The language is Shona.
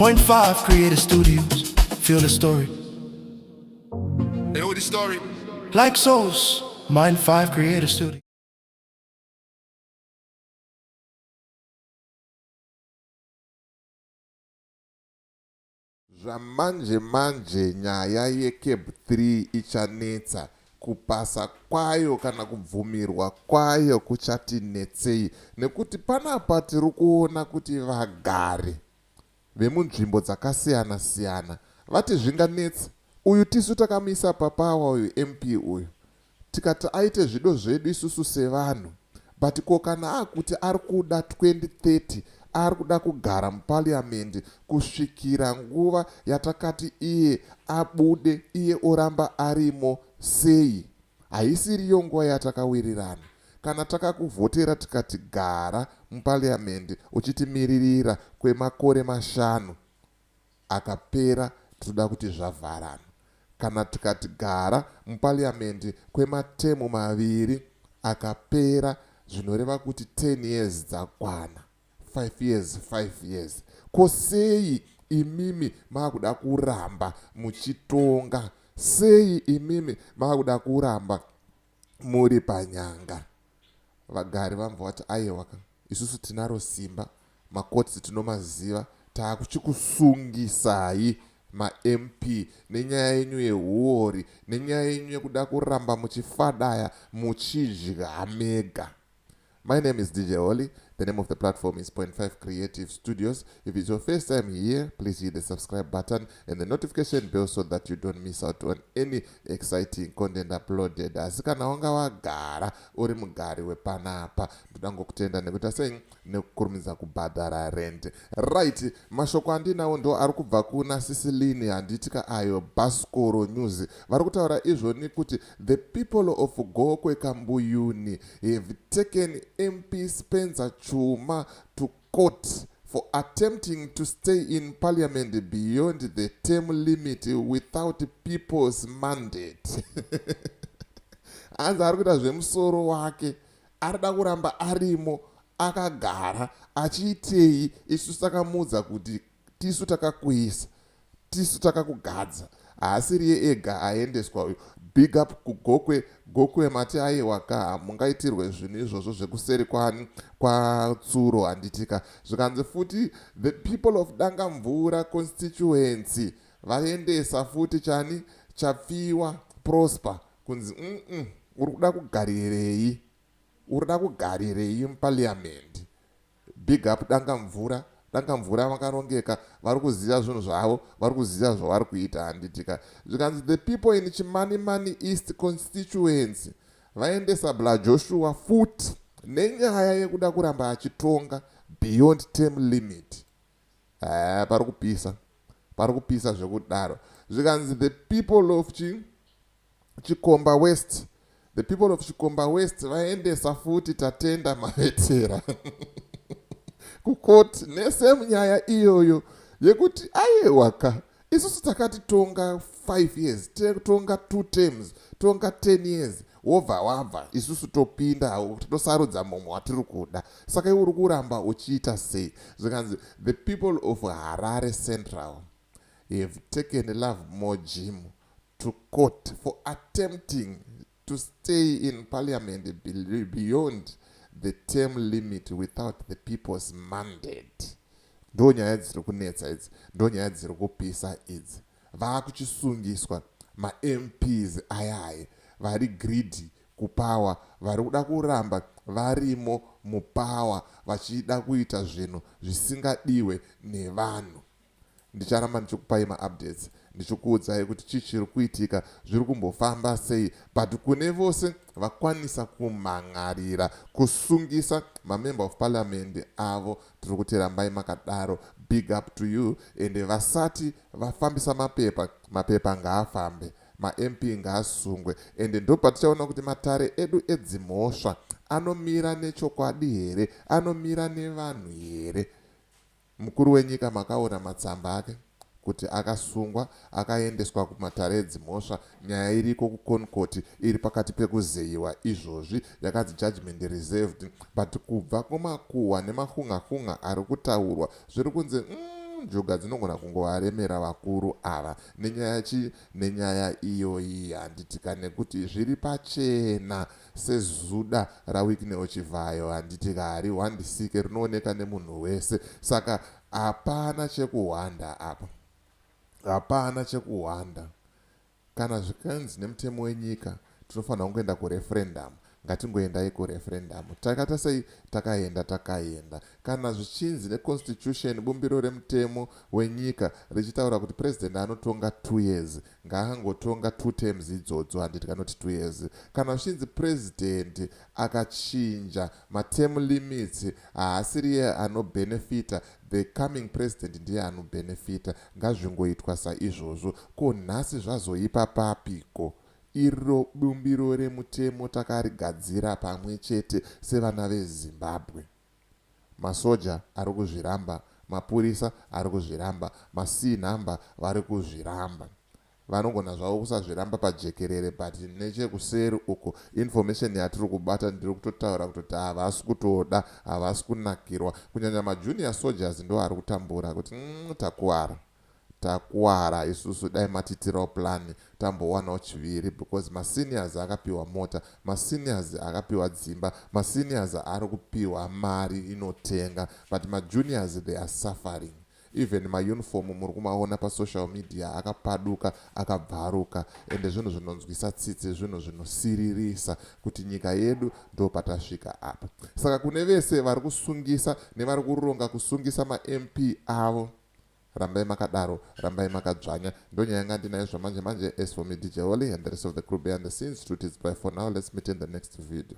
Point 5 Creative Studios. Feel the story. They know the story. Like souls. Mind 5 Creative Studio. Zvamanje manje nyaya yeCAB 3 ichanetsa. Kupasa kwayo kana kubvumirwa kwayo kuchatinetsei nekuti panapa tiri kuona kuti vagari vemunzvimbo dzakasiyana siyana vati zvinganetsa. Uyu tisu takamuisa papower uyu MP uyu tikati aite zvido zvedu isusu sevanhu, but ko kana akuti ari kuda 2030, ari kuda kugara muparliament kusvikira nguva yatakati iye abude, iye oramba arimo sei? Haisiriyo nguva yatakawirirana. Kana takakuvhotera tikati gara muparliament uchitimiririra kwemakore 5 akapera, tinoda kuti zvavharana. Kana tikati gara muparliament kwematemu 2 akapera, zvinoreva kuti 10 years dzakwana, 5 years, 5 years. Ko sei imimi maakuda kuramba muchitonga? Sei imimi maakuda kuramba muri panyanga? Vagari vambva vati aiwa, isusu tinaro simba, makotsi tinomaziva, taakuchikusungisai maMP nenyaya yenyu yehuori, nenyaya yenyu yekuda kuramba muchifadaya muchidya mega. My name is DJ Holly. The name of the platform is Point 5 Creative Studios. If it's your first time here, please hit the subscribe button and the notification bell so that you don't miss out on any exciting content uploaded. Asi kana wanga wagara uri mugari wepanapa, ndoda ngokutenda nekuita sei, nekukurumidza kubhadhara rent. Right, mashoko andinawo ndo ari kubva kuna Sicilini, handitika ayo Bascoro News. Vari kutaura izvoni kuti the people of Gokwe Kambuyuni have taken MP Spencer Chuma to court for attempting to stay in parliament beyond the term limit without people's mandate. Hanzi ari kuita zvemusoro wake, arida kuramba arimo akagara achiitei? Isu takamuudza kuti tisu takakuisa, tisu takakugadza. Haasiriye ega aendeswa uyu. Big up kuGokwe. Gokwe mati aiwa ka, mungaitirwe zvinhu izvozvo zvekuseri kwani kwatsuro, handitika? Zvikanzi futi the people of Dangamvura constituency vaendesa futi chani Chapfiwa Prosper kunzi uri kuda kugarirei, uri kuda kugarirei muparliament? Big up Dangamvura. Dangamvura vakarongeka, vari kuziva zvinhu zvavo, vari kuziva zvavari kuita, handitika? Zvikanzi the people in Chimanimani East constituency vaendesa Bla Joshua futi nenyaya yekuda kuramba achitonga beyond term limit. Ha, pari kupisa, pari kupisa zvekudaro. Zvikanzi the people of Chikomba West, the people of Chikomba West vaendesa futi Tatenda Mavetera kukoti nesame nyaya iyoyo yekuti aiwaka, isusu takati tonga 5 years, tonga 2 terms, tonga 10 years, wobva wabva, isusu topinda, tosarudza mumwe watiri kuda. Saka iwe uri kuramba uchiita sei? Zvikanzi the people of Harare Central have taken Lovemore Jimu to court for attempting to stay in parliament beyond the term limit without the people's mandate. Ndo nyaya dziri kunetsa idzi, ndo nyaya dziri kupisa idzi. Vaakuchisungiswa maMPs ayaya vari greedy kupower, vari kuda kuramba varimo mupower vachida kuita zvinhu zvisingadiwe nevanhu. Ndicharamba ndichikupai maupdates, ndichikuudzai kuti chii chiri kuitika, zviri kumbofamba sei. But kune vose vakwanisa kumhan'arira kusungisa mamember of parliament avo, tiri kuti rambai makadaro. Big up to you. And vasati vafambisa mapepa, mapepa ngaafambe, maMP ngaasungwe. And ndo patichaona kuti matare edu edzimhosva anomira nechokwadi here, anomira nevanhu here. Mukuru wenyika makaona matsamba ake kuti akasungwa, akaendeswa kumatare edzimhosva. Nyaya iriko kuConcourt, iri pakati pekuzeyiwa izvozvi, yakanzi judgment reserved. But kubva kumakuhwa nemahunga-hunga ari kutaurwa, zviri kunzi Njuga dzinogona kungovaremera vakuru ava nenyaya chi nenyaya iyoyi, handitika? Nekuti zviri pachena sezuda raWicknell Chivhayo, handitika? Harihwandisike, rinooneka nemunhu wese. Saka hapana chekuhwanda apa, hapana chekuhwanda. Kana zvikanzi nemutemo wenyika tinofanira kungoenda kureferendum, ngatingoendai kureferendum. Takaita sei? Takaenda, takaenda. Kana zvichinzi neconstitution, bumbiro remutemo wenyika richitaura kuti president anotonga 2 years, ngaangotonga two terms idzodzo, handiti? Kanoti 2 years. Kana zvichinzi president akachinja materm limits, haasiriye anobhenefita, the coming president ndiye anobhenefita, ngazvingoitwa saizvozvo. Ko nhasi zvazoipa papiko? Iro bumbiro remutemo takarigadzira pamwe chete sevana veZimbabwe. Masoja ari kuzviramba, mapurisa ari kuzviramba, masinhamba vari kuzviramba. Vanogona zvavo kusazviramba pajekerere, but nechekuseri uko, information yatiri kubata, ndiri kutotaura kutoti havasi kutoda, havasi kunakirwa. Kunyanya majunior soldiers ndo ari kutambura kuti takuwara, takuwara isusu, dai matitirawo plan tambowanawo chiviri, because maseniors akapiwa mota, maseniors akapiwa dzimba, maseniors ari kupiwa mari inotenga, but majuniors, they are suffering. Even mauniform muri kumaona pasocial media akapaduka, akabvaruka. Ende zvinhu zvinonzwisa tsitsi, zvinhu zvinosiririsa kuti nyika yedu ndo patasvika apa. Saka kune vese vari kusungisa nevari kuronga kusungisa maMP avo, rambai makadaro, rambai makadzvanya. Ndonyaya yanga ndinayo zvamanje manje. As for me, DJ Holly, and the rest of the crew behind the scenes, truth is bye for now. Let's meet in the next video.